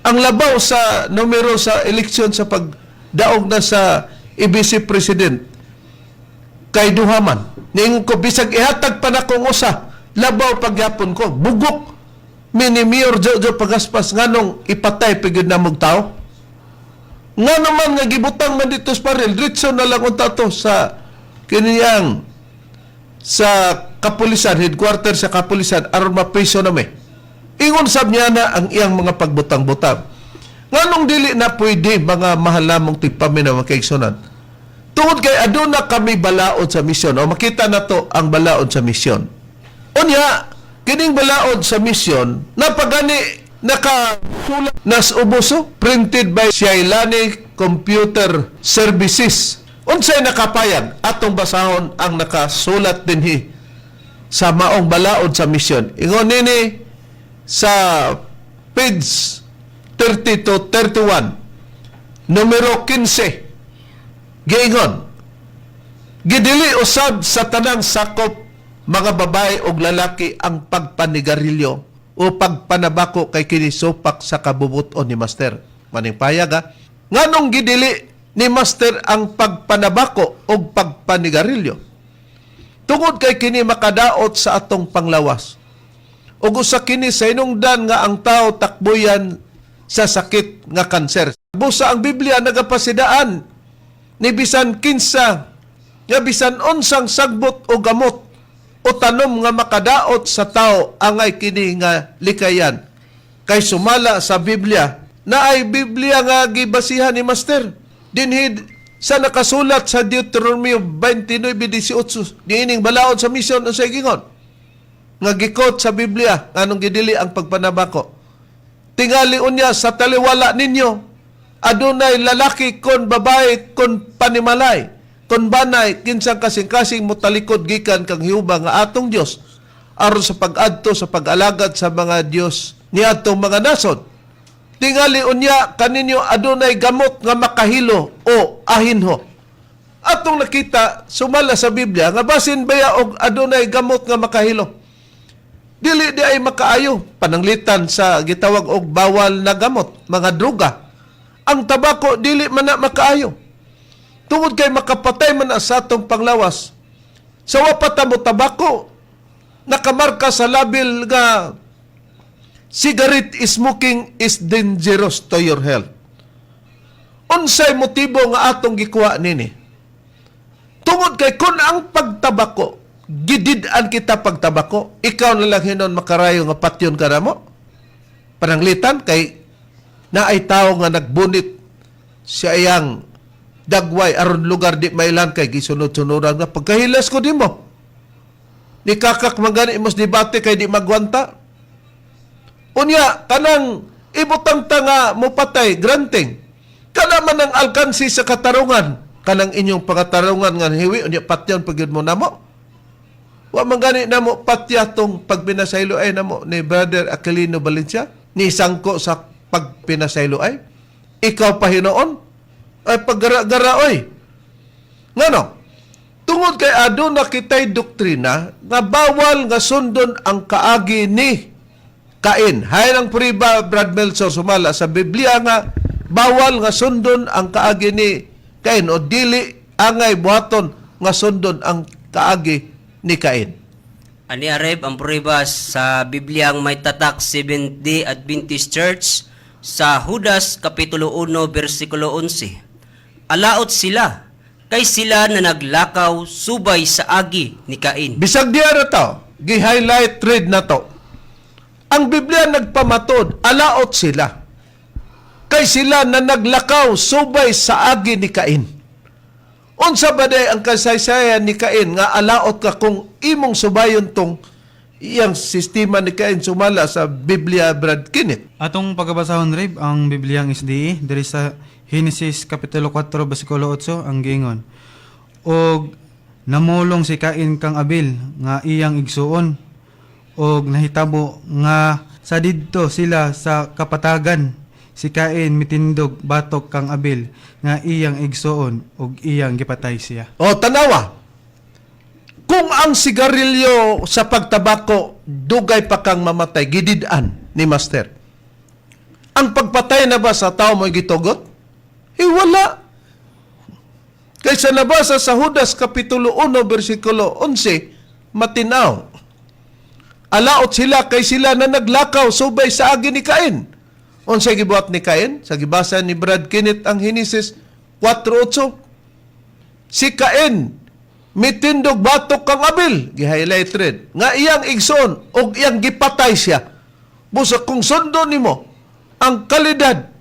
ang labaw sa numero sa eleksyon sa pagdaog na sa ABC president kay duha man. Niingon ko, bisag ihatag pa na kong usa, labaw pagyapon ko. Bugok mi ni Mayor Jojo Pagaspas. Nganong ipatay pigid na mong tao? Nga naman nga gibutang man dito sa paril, diretso na lang unta to sa kiniyang sa kapulisan, headquarter sa kapulisan, aron mapriso na mi. Ingon sab niya na ang iyang mga pagbutang-butang. Nganong dili na pwede, mga mahal namong tigpaminaw, mga kaigsunan? Tungod kay aduna kami balaod sa misyon. O makita na to ang balaod sa misyon. Unya, kining balaod sa misyon, napagani nakasulat nas uboso, printed by Shailani Computer Services. Unsay nakapayag? Atong basahon ang nakasulat dinhi sa maong balaod sa misyon. Ingon nini sa page 30 to 31, numero 15, giingon, "Gidili usab sa tanang sakop, mga babae og lalaki, ang pagpanigarilyo o pagpanabako kay kini supak sa kabubuton ni Master." Maning payag ha. Nganong gidili ni Master ang pagpanabako o pagpanigarilyo? Tungod kay kini makadaot sa atong panglawas. Ug usa kini sa hinungdan nga ang tao takbuyan sa sakit nga kanser. Busa ang Biblia nagapasidaan ni bisan kinsa nga bisan unsang sagbot o gamot o tanom nga makadaot sa tao, angay kini nga likayan kay sumala sa Biblia. Na ay Biblia nga gibasihan ni Master dinhi sa nakasulat sa Deuteronomio 29:18 niining balaod sa misyon. Unsay gingon nga gi-quote sa Biblia nganong gidili ang pagpanabako? "Tingali unya sa taliwala ninyo adunay lalaki kon babae, kon panimalay kon banay, kinsang kasing-kasing motalikod gikan kang Jehova nga atong Dios aron sa pag-adto sa pag-alagad sa mga dios niadtong mga nasod, tingali unya kaninyo adunay gamot nga makahilo o ahinho." Atong nakita sumala sa Biblia nga basin baya og adunay gamot nga makahilo, dili di ay makaayo, pananglitan sa gitawag og bawal na gamot, mga droga. Ang tabako, dili man na makaayo tungod kay makapatay man na sa atong panglawas. Sa wa pa ta mo tabako, nakamarka sa label nga "Cigarette smoking is dangerous to your health." Unsay motibo nga atong gikuha nini? Tungod kay kung ang pagtabako, gidid-an kita pagtabako, ikaw na lang hinon makarayo nga patyon ka na mo. Pananglitan kay naay tao nga nagbunit siya iyang dagway aron lugar di mailan kay gisunod-sunuran nga pagkahilas ko nimo. Ni kakak man gani imos debate kay di magwanta. Unya kanang ibutang ta nga mopatay granting. Kana man ang alkansi sa katarungan, kanang inyong pangatarungan nga hiwi unya patyon pag gyud mo namo. Wa man gani namo patya tong pagpinasaylo ay namo ni Brother Aquilino Valencia ni sangko sa pagpinasaylo ay. Ikaw pa hinuon ay paggara-gara oy. Ngano? Tungod kay aduna kitay doktrina nga bawal nga sundon ang kaagi ni Cain. Hay ang priba, Brad Melchor, sumala sa Biblia nga bawal nga sundon ang kaagi ni Cain o dili angay buhaton nga sundon ang kaagi ni Cain. Ani Areb, ang prueba sa Biblia ang may tatak Seventh-day Adventist Church sa Judas Kapitulo 1, versikulo 11. Alaot sila, kay sila na naglakaw subay sa agi ni Cain. Bisag diya na to, gi-highlight read na to. Ang Biblia nagpamatod, alaot sila. Kay sila na naglakaw subay sa agi ni Cain. Unsa ba day ang kasaysayan ni Cain nga alaot ka kung imong subayon tong iyang sistema ni Cain sumala sa Biblia, Brad Kenneth? Atong pagabasahon, Rib, ang Bibliang SDE diri sa Genesis kapitulo 4 bersikulo 8 ang giingon. Og namulong si Cain kang Abel nga iyang igsuon, og nahitabo nga sa didto sila sa kapatagan, si Cain mitindog batok kang Abel nga iyang igsuon og iyang gipatay siya. O, tanawa. Kung ang sigarilyo sa pagtabako, dugay pa kang mamatay, gidid-an ni Master. Ang pagpatay na ba sa tao mo'y gitugot? Eh, wala. Kaysa nabasa sa Judas Kapitulo 1, versikulo 11, matinaw. Alaot sila kay sila na naglakaw subay sa agi ni Cain. Unsay gibuhat ni Cain? Sa gibasa ni Brad Kenneth ang Genesis 4:8. Si Cain mitindog batok kang Abel, gi-highlight red, nga iyang igsoon og iyang gipatay siya. Busa kung sundon nimo ang kalidad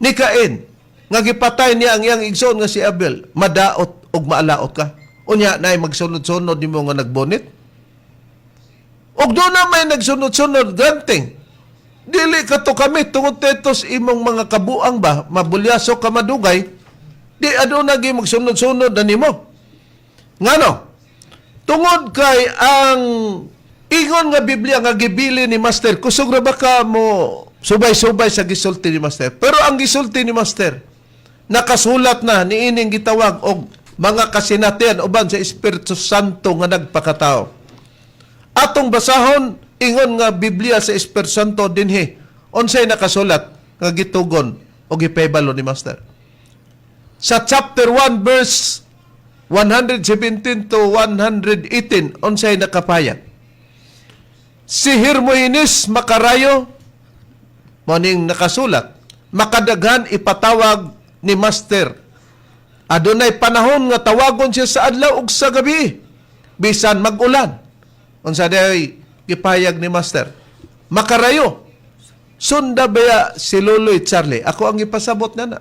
ni Cain nga gipatay niya ang iyang igsoon nga si Abel, madaot og maalaot ka. Unya naay magsunod-sunod nimo nga nagbonit. Og doon na may nagsunod-sunod granting. Dili ka to kami tungod tetos imong mga kabuang ba, mabulyaso ka madugay, di aduna gi magsunod-sunod na nimo. Ngano? Tungod kay ang ingon nga Biblia nga gibili ni Master, kusog ra ba ka mo subay-subay sa gisulti ni Master? Pero ang gisulti ni Master, nakasulat na niining gitawag og mga kasinatian uban sa Espiritu Santo nga nagpakatao. Atong basahon ingon nga Biblia sa Espiritu Santo dinhi. Unsay nakasulat nga gitugon o gipahibalo ni Master? Sa chapter 1 verse 117 to 118, unsay nakapayag? Si Hermogenes Makarayo mo ning nakasulat, makadaghan ipatawag ni Master. Adunay panahon nga tawagon siya sa adlaw ug sa gabi bisan mag-ulan. Unsa day gipahayag ni Master? Makarayo, sunda baya si Loloy Charlie. Ako ang ipasabot na na.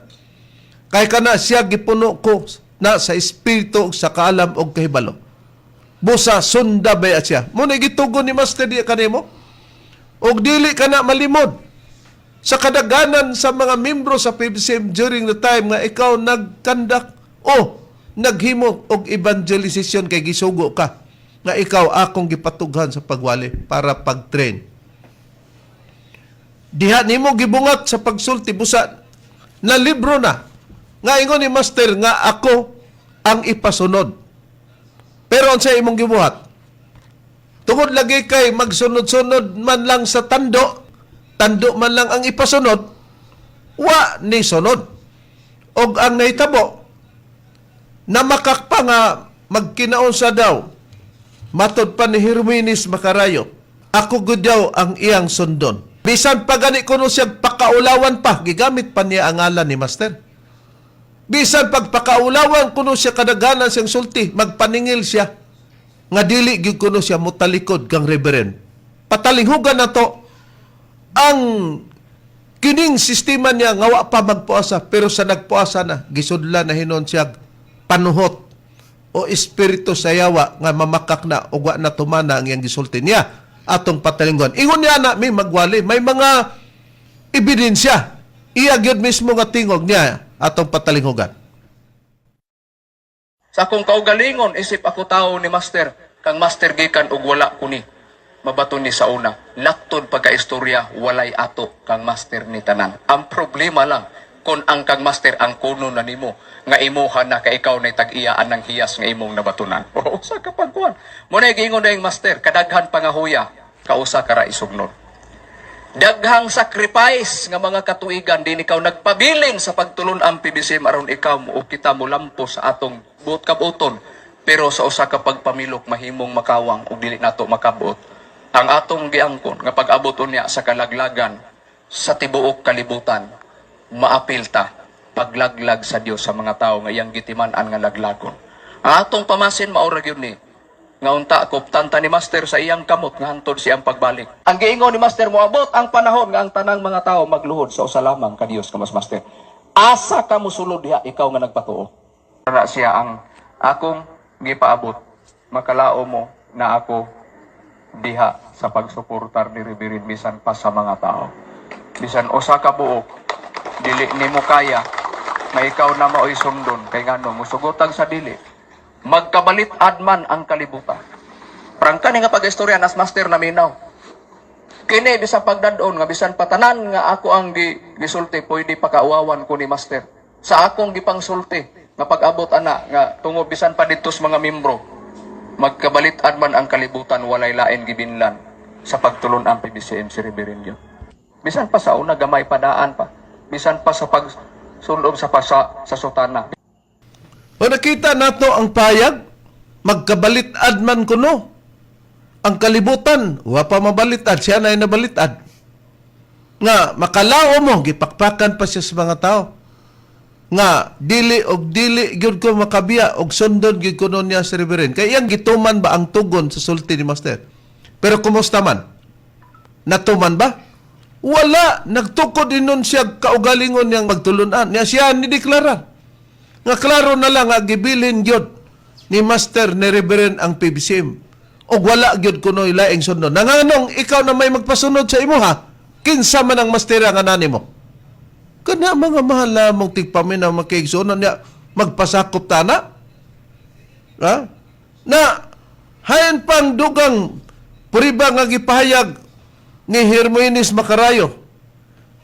Kay kana siya gipuno ko na sa espiritu ug sa kaalam og kahibalo. Busa sunda baya siya. Mo na gitugon ni Master diya kanimo. Og dili ka na malimod sa kadaganan sa mga membro sa PBCM during the time nga ikaw nagkandak o naghimo og evangelization kay gisugo ka nga ikaw akong gipatughan sa pagwali para pag-train. Diha nimo gibungat sa pagsulti, busa na libro na nga ingon ni Master nga ako ang ipasunod. Pero unsa imong gibuhat? Tungod lagi kay magsunod-sunod man lang sa tando, tando man lang ang ipasunod, wa ni sunod. Og ang nahitabo, namakak pa nga magkinaon daw, matod pa ni Herminis Makarayo, ako gud daw ang iyang sundon. Bisan pa gani kuno siya pakaulawan pa, gigamit pa niya ang ngalan ni Master. Bisan pagpakaulawan kuno siya kadaghanan siyang sulti, magpaningil siya nga dili gyud kuno siya motalikod kang Reverend. Patalinghugan na to ang kining sistema niya nga wa pa magpuasa, pero sa nagpuasa na, gisudlan na hinon siya panuhot o espiritu sa yawa nga mamakak na ug wa na tumana ang iyang gisulti niya atong patalinggon. Ingon niya na may magwali, may mga ebidensya. Iya gyud mismo nga tingog niya atong patalinghugan. Sa akong kaugalingon, isip ako tao ni Master, kang Master gikan og wala ko ni mabaton ni sa una. Laktod pagkaistorya, walay ato kang Master ni tanan. Ang problema lang, kung ang kang Master ang kuno na nimo, nga imuha na ka ikaw na tag-iyaan ng hiyas nga imong nabatunan. O usa ka pagkuan. Muna giingon na yung Master, kadaghan pangahuya, kausa ka ra isugnod. Daghang sacrifice nga mga katuigan din ikaw nagpabilin sa pagtulon ang PBCM aron ikaw mo o kita mo lampo sa atong buot kabuton, pero sa usa ka pagpamilok mahimong makawang ug dili nato makabot ang atong giangkon nga pag-abot unya sa kalaglagan sa tibuok kalibutan, maapil ta paglaglag sa Dios sa mga tawo nga iyang gitiman-an nga laglagon. Ang atong pamasin mao ra gyud ni nga unta kuptan ta ni Master sa iyang kamot nga hantod siyang pagbalik. Ang giingon ni Master, moabot ang panahon nga ang tanang mga tao magluhod sa usa lamang ka Dios ka mas Master. Asa ka mosulod diha ikaw nga nagpatuo? Para siya ang akong gipaabot. Makalao mo na ako diha sa pagsuportar ni Reverend bisan pa sa mga tao. Bisan usa ka buok dili nimo kaya nga ikaw na maoy sundon kay ngano musugotag sa dili magkabalit adman ang kalibutan. Prangka ni nga pag-istorya nas Master na minaw. Kini bisan pagdadon nga bisan patanan nga ako ang gisulti pwede pakauwawan ko ni Master. Sa akong gipangsulti nga pag-abot ana nga tungo bisan pa didto sa mga membro magkabalit adman ang kalibutan, walay lain gibinlan sa pagtulon ang PBCM si Reverend yun. Bisan pa sa una gamay padaan pa. Bisan pa sa pagsulob sa pasa sa sutana. O nakita nato ang payag, magkabalit-ad man kuno. Ang kalibutan, wa pa mabalit-ad, siya na nabalitad. Nga makalao mo, gipakpakan pa siya sa mga tao. Nga dili og dili gyud ko makabiya og sundon gyud kuno niya si Reverend. Kay iyang gituman ba ang tugon sa sulti ni Master? Pero kumusta man? Natuman ba? Wala. Nagtukod inon siya kaugalingon niyang magtulunan. Niya siya ni deklarar. Nga klaro na lang nga gibilin gyud ni Master ni Reverend ang PBCM. Og wala gyud kuno laing sundon. Nanganong ikaw na may magpasunod sa imuha, kinsa man ang mastera nga nani mo? Kana mga mahal na mong tigpaminaw, makiigsunan niya, magpasakop tana. Ha? Na hayan pang dugang puriba nga gipahayag ni Hermoines Macarayo.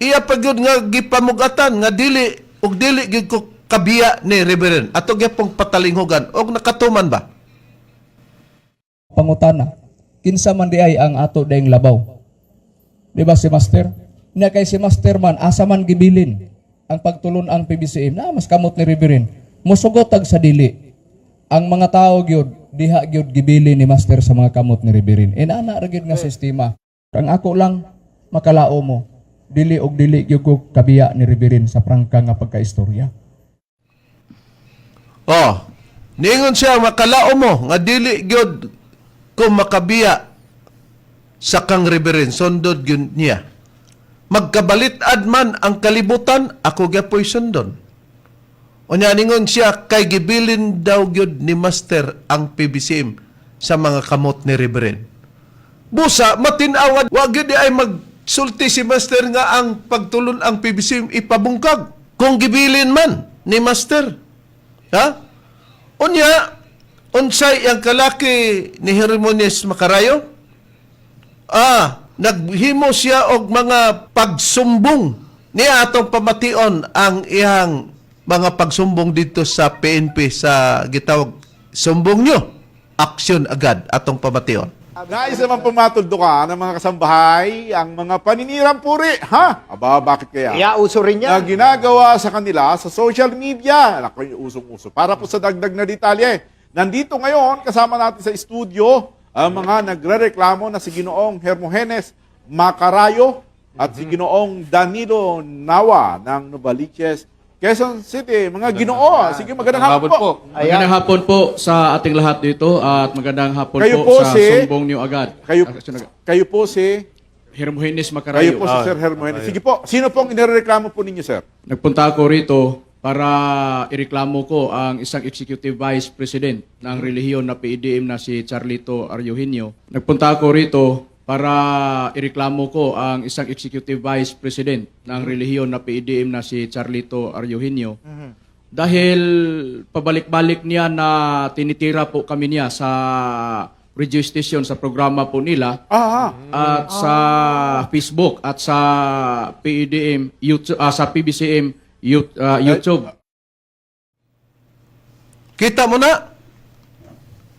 Iya pa gyud nga gipamugatan nga dili og dili gyud ko kabiya ni Reverend. Ato gyapong patalinghugan og nakatuman ba? Pangutana, kinsa man di ay ang ato daing labaw? Di ba si Master? Nya kay si Master man, asa man gibilin ang pagtulon ang PBCM na mas kamot ni Reverend. Musugot tag sa dili. Ang mga tao gyud diha gyud gibilin ni Master sa mga kamot ni Reverend. Inana ra gyud nga sistema. Ang ako lang, makalao mo dili og dili gyud ko kabiya ni Reverend sa prangka nga pagkaistorya. Oh, ningon siya makalao mo nga dili gyud ko makabiya sa kang Reverend, sundod gyud niya. Magkabalit-ad man ang kalibutan, ako gyapoy sundon. Unya ningon siya kay gibilin daw gyud ni Master ang PBCM sa mga kamot ni Reverend. Busa matin-aw nga wa gyud di ay magsulti si Master nga ang pagtulon ang PBCM ipabungkag kung gibilin man ni Master. Ha? Unya, unsay ang kalaki ni Hermones Macarayo? Naghimo siya og mga pagsumbong. Niya atong pamation ang iyang mga pagsumbong dito sa PNP sa gitawag sumbong nyo. Aksyon agad atong pamation. Nais naman pumatuldo ka ng mga kasambahay ang mga paninirang puri, ha? Aba, bakit kaya? Kaya uso rin Na yan. ginagawa sa kanila sa social media. Naku, yung usong-uso. Para po sa dagdag na detalye, nandito ngayon, kasama natin sa studio, ang mga nagrereklamo na si Ginoong Hermogenes Macarayo at si Ginoong Danilo Nawa ng Novaliches, Quezon City. Mga Ginoo, sige, magandang hapon po. Magandang hapon po sa ating lahat dito at magandang hapon Kayo po, po sa Sumbong Niyo agad. Kayo, kayo po si Hermogenes Kayo Macarayo. po si Sir Hermogenes. Sige po, sino pong inireklamo po ninyo, sir? Nagpunta ako rito para ireklamo ko ang isang executive vice president ng relihiyon na PEDM na si Charlito Ariohinio. Nagpunta ako rito para ireklamo ko ang isang executive vice president ng relihiyon na PEDM na si Charlito Ariohinio. Dahil pabalik-balik niya na tinitira po kami niya sa radio station, sa programa po nila at sa Facebook at sa PEDM YouTube, sa PBCM YouTube. Kita mo na.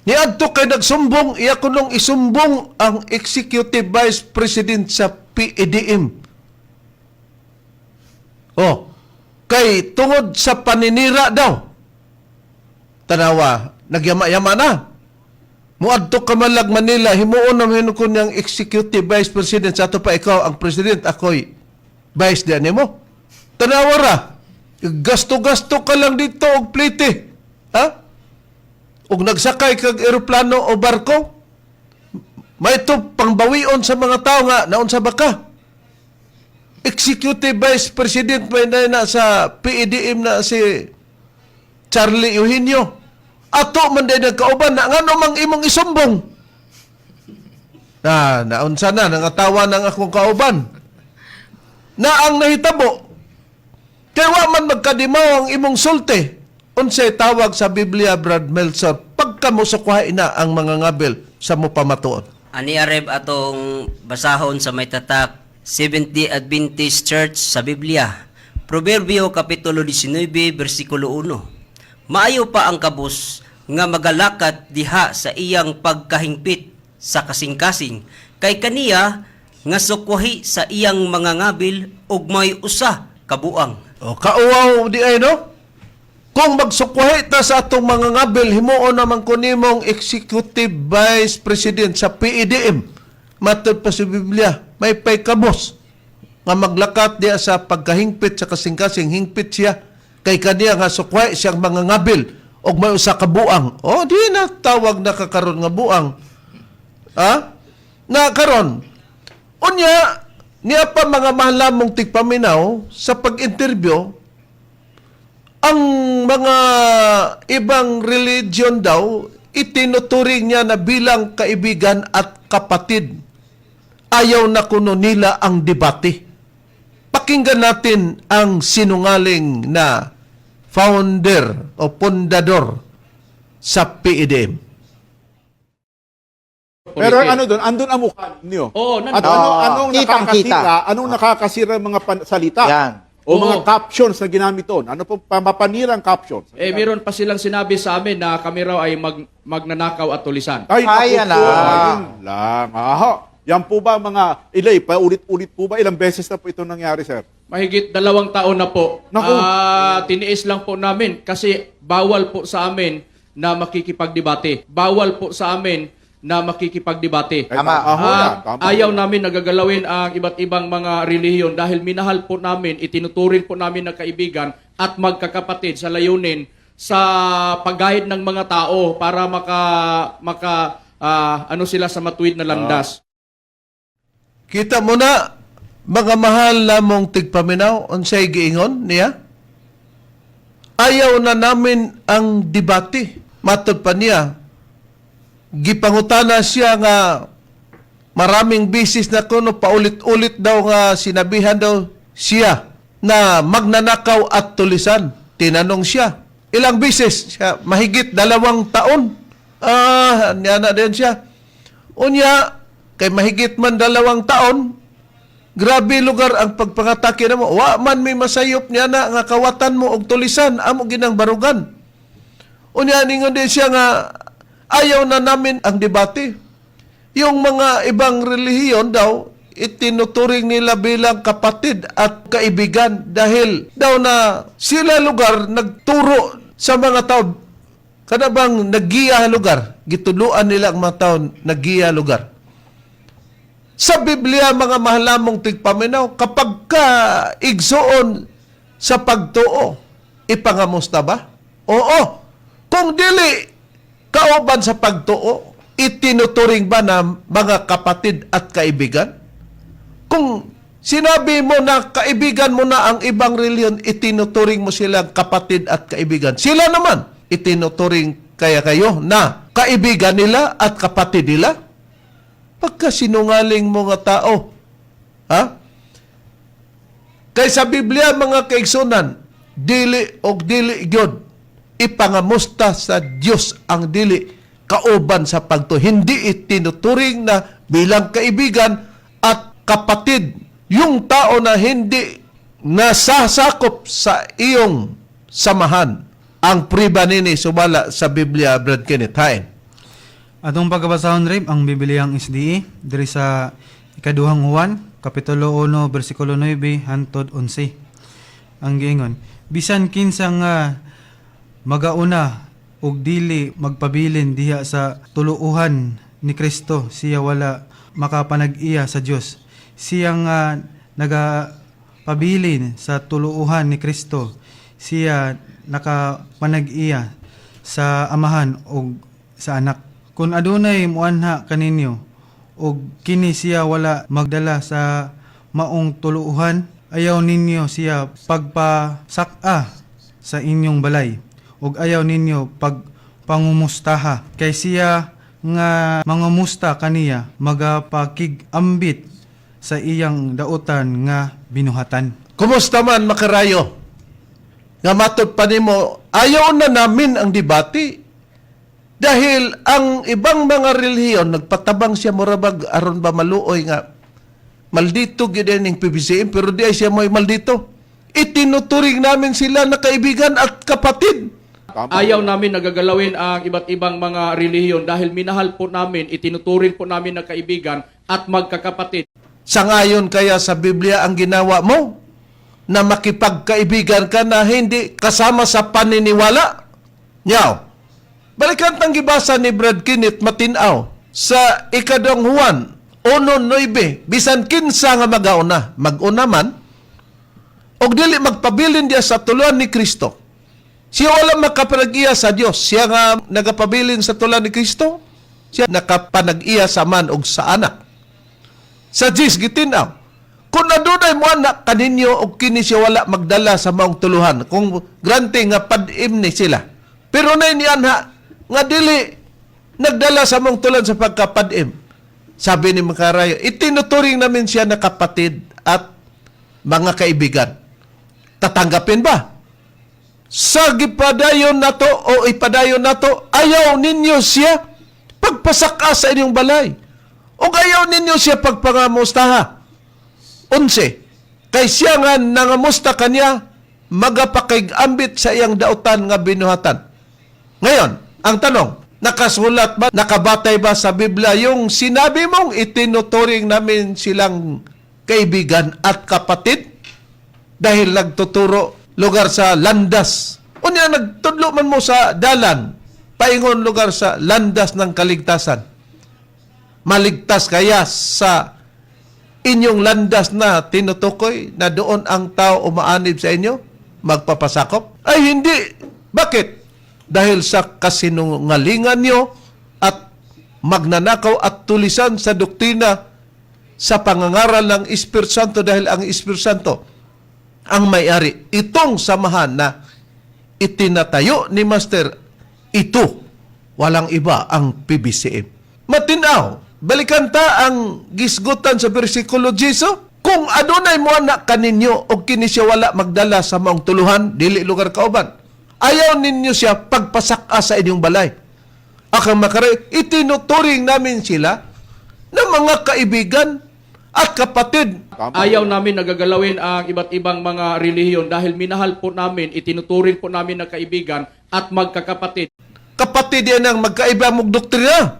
Niadto kay nagsumbong, iya kunong isumbong ang Executive Vice President sa PEDM. Oh, kay tungod sa paninira daw. Tanawa, nagyama-yama na. Muadto ka man lag Manila, himuon na mo ko niyang Executive Vice President. Sa ato pa ikaw ang President, ako'y Vice diyan nimo. Tanawa ra. Gasto-gasto ka lang dito og plite. Ha? Og nagsakay kag eroplano o barko, may ito pangbawion sa mga tao nga naunsa ba ka? Executive Vice President may na, na sa PEDM na si Charlie Eugenio. Ato man day nagkauban na ngano mang imong isumbong. Na naunsa na nangatawa ng akong kauban. Na ang nahitabo kay wa man magkadimaw ang imong sulti. Unsay tawag sa Biblia, Brad Meltzer, pagka mo na ang mga ngabil sa mo pamatuon? Ani Areb atong basahon sa may tatak Seventh-day Adventist Church sa Biblia. Proverbio kapitulo 19 bersikulo 1. Maayo pa ang kabus nga magalakat diha sa iyang pagkahingpit sa kasing-kasing kay kaniya nga sukwahi sa iyang mga ngabil ug may usa kabuang. O, kauwaw di ay, no? Kung magsukwahi ta sa atong mga ngabil, himuon naman ko nimong Executive Vice President sa PEDM. Matod pa sa Biblia, may pay kabos nga maglakat diya sa pagkahingpit sa kasing-kasing, hingpit siya kay kaniya nga sukwahi siyang mga ngabil og may usa ka buang. O, di na tawag na kakaron nga buang. Ha? Na karon, unya, niya pa mga mahalamong tigpaminaw sa pag-interview, ang mga ibang religion daw, itinuturing niya na bilang kaibigan at kapatid. Ayaw na kuno nila ang debate. Pakinggan natin ang sinungaling na founder o pundador sa E PEDM. Pero ano doon, andun ang mukha niyo. Oo, nandun. At ano, anong Kitang-kita. nakakasira, anong nakakasira mga salita? Yan. O mga Oo. captions na ginamit doon? Ano po mapanirang captions? Eh meron pa silang sinabi sa amin na kami raw ay magnanakaw at tulisan. Ay, naku Ayan po, na. ayun lang. Aha. Yan po ba mga ilay, paulit-ulit po ba? Ilang beses na po ito nangyari, sir? Mahigit 2 taon na po. Naku. Tiniis lang po namin kasi bawal po sa amin na makikipagdebate. Bawal po sa amin na makikipagdebate. Ay, Tama. Aho yan. At Tama. ayaw namin nagagalawin ang iba't ibang mga relihiyon dahil minahal po namin, itinuturing po namin na kaibigan at magkakapatid sa layunin sa pag-guide ng mga tao para maka maka ano sila sa matuwid na landas. Kita mo na, mga mahal lamong tigpaminaw, unsay giingon niya? Ayaw na namin ang debate. Matod pa niya, gipangutana siya nga maraming bisis na kuno, paulit-ulit daw nga sinabihan daw siya na magnanakaw at tulisan. Tinanong siya. Ilang bisis? Siya, mahigit 2 taon. Niya na din siya. Unya, kay mahigit man 2 taon, grabe lugar ang pagpangatake na mo. Wa man may masayop niya na nga kawatan mo og tulisan, amo ginang barugan. Unya, ningon din siya nga ayaw na namin ang debate. Yung mga ibang relihiyon daw, itinuturing nila bilang kapatid at kaibigan dahil daw na sila lugar nagturo sa mga tao. Kada bang nagiya lugar, gituluan nila ang mga tao nagiya lugar. Sa Biblia, mga mahalamong tigpaminaw, kapag ka igsoon sa pagtuo, Ipangamusta ba? Oo. Kung dili kauban sa pagtuo, itinuturing ba na mga kapatid at kaibigan? Kung sinabi mo na kaibigan mo na ang ibang reliyon, itinuturing mo silang kapatid at kaibigan. Sila naman, itinuturing kaya kayo na kaibigan nila at kapatid nila? Pagka sinungaling mo nga tao, ha? Kay sa Biblia, mga kaigsunan, dili og dili gyud ipangamusta sa Dios ang dili kauban sa pagto. Hindi itinuturing na bilang kaibigan at kapatid yung tao na hindi nasasakop sa iyong samahan. Ang priba nini sumala sa Biblia, Brad Kenneth. Hain. Atong pagkabasahon rib ang Bibliang SDE diri sa ikaduhang Juan kapitulo 1 bersikulo 9 hantod 11. Ang giingon, bisan kinsa nga magauna og dili magpabilin diha sa tuluuhan ni Kristo, siya wala makapanag-iya sa Dios. Siya nga nagapabilin sa tuluuhan ni Kristo, siya nakapanag-iya sa Amahan og sa Anak. Kung adunay muanha kaninyo og kini siya wala magdala sa maong tuluuhan, ayaw ninyo siya pagpasak-a sa inyong balay ug ayaw ninyo pagpangumustaha, kay siya nga mangumusta kaniya magapakig-ambit sa iyang dautan nga binuhatan. Kumusta man, makarayo? Nga matod pa nimo, ayaw na namin ang debate. Dahil ang ibang mga relihiyon, nagpatabang siya murabag aron ba maluoy nga maldito gyud ning PBCM, pero di ay siya mo'y maldito. Itinuturing namin sila na kaibigan at kapatid. Tama. Ayaw namin nagagalawin ang iba't ibang mga relihiyon dahil minahal po namin, itinuturing po namin na kaibigan at magkakapatid. Sangayon kaya sa Biblia ang ginawa mo na makipagkaibigan ka na hindi kasama sa paniniwala? Nyaw. Balikan tang gibasa ni Brad Kenneth matinaw sa ikadong Juan 1:9, bisan kinsa nga magauna, maguna man og dili magpabilin diya sa tuluan ni Kristo. Siya wala makapanag-iya sa Dios. Siya nga nagapabilin sa tuluan ni Kristo, siya nakapanag-iya sa man og sa anak. Sa Diyos gitinaw. Kung adunay mo anak kaninyo og kini siya wala magdala sa maong tuluhan, kung grante nga padim ni sila. Pero nay ni anha nga dili nagdala sa maong tuluhan sa pagkapadim. Sabi ni Makarayo, itinuturing namin siya na kapatid at mga kaibigan. Tatanggapin ba? Sa gipadayon nato o ipadayon nato, ayaw ninyo siya pagpasaka sa inyong balay. O ayaw ninyo siya pagpangamustaha. 11. Kay siya nga nangamusta kanya, magapakigambit sa iyang dautan nga binuhatan. Ngayon, ang tanong, nakasulat ba, nakabatay ba sa Biblia yung sinabi mong itinuturing namin silang kaibigan at kapatid? Dahil nagtuturo lugar sa landas. Unya, nagtudlo man mo sa dalan, paingon lugar sa landas ng kaligtasan. Maligtas kaya sa inyong landas na tinutukoy na doon ang tao umaanib sa inyo, magpapasakop? Ay hindi. Bakit? Dahil sa kasinungalingan nyo at magnanakaw at tulisan sa doktrina sa pangangaral ng Espiritu Santo, dahil ang Espiritu Santo ang may-ari. Itong samahan na itinatayo ni Master, ito, walang iba ang PBCM. Matinaw, balikan ta ang gisgutan sa versikulo 10. Kung adunay mo anak kaninyo o kini siya wala magdala sa maong tuluhan, dili lugar kauban. Ayaw ninyo siya pagpasaka sa inyong balay. Akang makaray, itinuturing namin sila na mga kaibigan at kapatid. Tama. Ayaw namin nagagalawin ang iba't ibang mga relihiyon dahil minahal po namin, itinuturing po namin na kaibigan at magkakapatid. Kapatid yan ang magkaiba mong doktrina.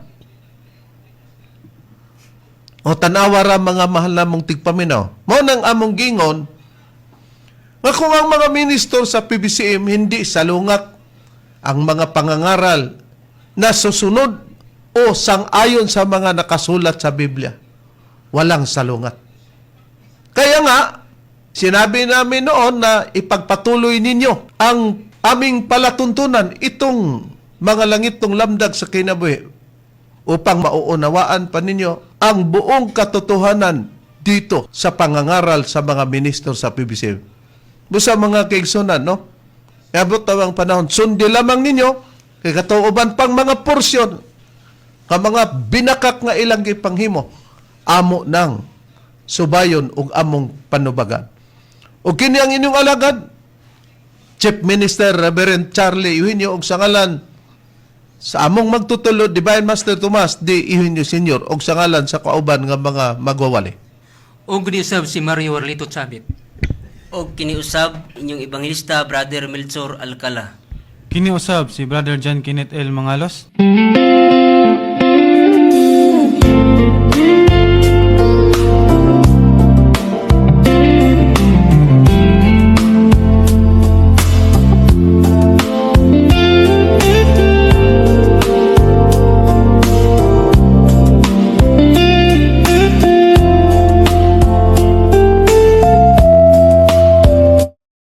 O tanawa ra, mga mahal namong tigpaminaw. Mao nang among gingon nga kung ang mga minister sa PBCM hindi salungat ang mga pangangaral na susunod o sang-ayon sa mga nakasulat sa Biblia, walang salungat. Kaya nga, Sinabi namin noon na ipagpatuloy ninyo ang aming palatuntunan, itong mga langitong lamdag sa kinabuhi, upang mauunawaan pa ninyo ang buong katotohanan dito sa pangangaral sa mga ministro sa PBCM. Busa, mga kaigsunan, no? Abot ang panahon, sundi lamang ninyo kay katuoban pang mga porsyon ka mga binakak nga ilang gipanghimo, amo nang subayon ug among panubagan. Ug kini ang inyong alagad, Chief Minister Reverend Charlie Eugenio, og sa ngalan sa among magtutulod, Divine Master Tomas D. Eugenio Senior, og sa ngalan sa kauban nga mga magwawali. Ug usab si Mario Arlito Chavit. Og kiniusab inyong ebanghelista, Brother Melchor Alcala. Kini usab si Brother John Kenneth L. Mangalos.